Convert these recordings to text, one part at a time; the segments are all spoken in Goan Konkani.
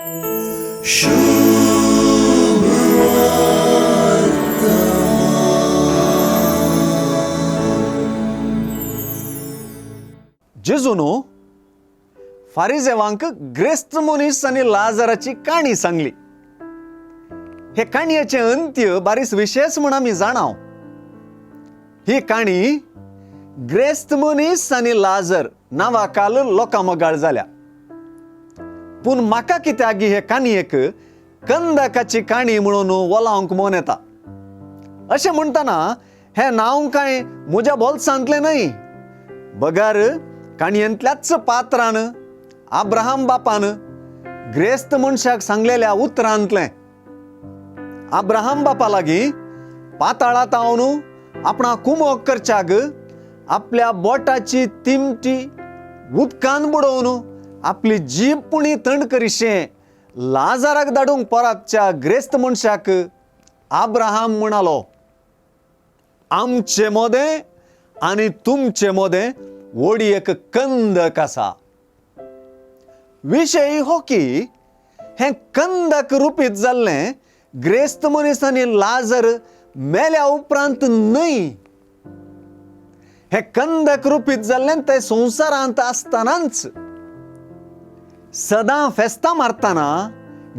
जेजून फारिजेवांक ग्रेस्त मनीस आनी लाजराची काणी सांगली. हे काणयेचें अंत्य बारीस विशेश म्हूण आमी जाणाव. ही काणी ग्रेस्त मनीस आनी लाजर नांवाखाल लोकां मोगाळ जाल्या. पूण म्हाका कित्याक हे काणयेक कंदकाची काणी म्हणून वलावंक मन येता. अशें म्हणटना हें नांव कांय म्हज्या बोल्सांतलें न्हय, बगर काणयेंतल्याच पात्रान आब्राहाम बापान ग्रेस्त मनशाक सांगलेल्या उतरांतलें. आब्राहाम बापा लागीं पाताळांत हांव आपणा कुमोक करच्याक आपल्या बोटाची तिमटी उदकान बुडोवन आपली जीब पुणी थंड करिशें लाजाराक धाडूंक परतच्या ग्रेस्त मनशाक आब्राहाम म्हणालो, आमचे मोदें आनी तुमचे मोदें व्हडी एक कंदक आसा. विशय हो की हें कंदक रुपीत जाल्लें ग्रेस्त मनीस आनी लाजर मेल्या उपरांत न्हय, हें कंदक रुपीत जाल्लें तें संवसारांत आसतनाच. सदां फेस्तां मारतना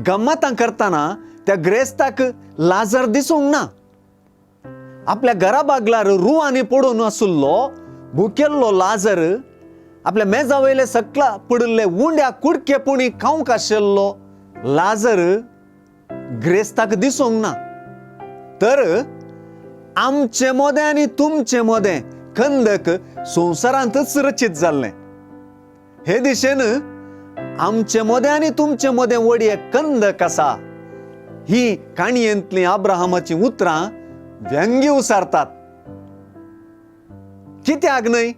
गम्मतां करतना त्या ग्रेस्ताक लाजर दिसूंक ना. आपल्या घरा बागलार रुवांनी पडून आशिल्लो भुकेल्लो लाजर आपल्या मेजा वयले सकला पडिल्ले उंड्या कुडके पुणी खावंक आशिल्लो लाजर ग्रेस्ताक दिसूंक ना. तर आमचे मोदें आनी तुमचे मोदें कंदक संवसारांतच रचीत जाल्लें. हे दिशेन आमचे मोदें आनी तुमचे मोदें वडये कंदक आसा ही काणयेंतलीं आब्राहामाचीं उतरां व्यंग्य उसारतात. कित्याक न्हय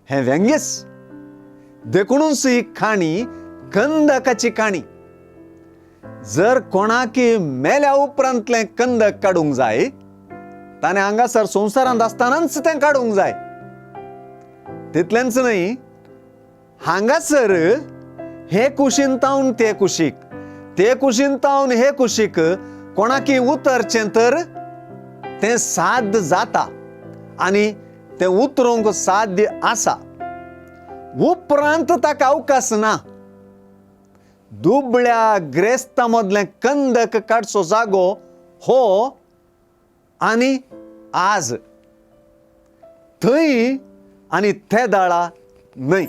हें व्यंग्यच. देखूनच ही काणी कंदकाची काणी. जर कोणाकी मेल्या उपरांतलें कंदक काडूंक जाय ताणें हांगासर संवसारांत आसतनाच तें काडूंक जाय. तितलेंच न्हय, हांगासर हे कुशीन तावन ते कुशीक, ते कुशीन तावन हे कुशीक कोणाकी उतरचें तर तें साध्य जाता आनी तें उतरूंक साध्य आसा. उपरांत ताका अवकाश ना. दुबळ्या ग्रेस्ता मदलें कंदक काडचो जागो हो आनी आज, थंय आनी ते दाळा न्हय.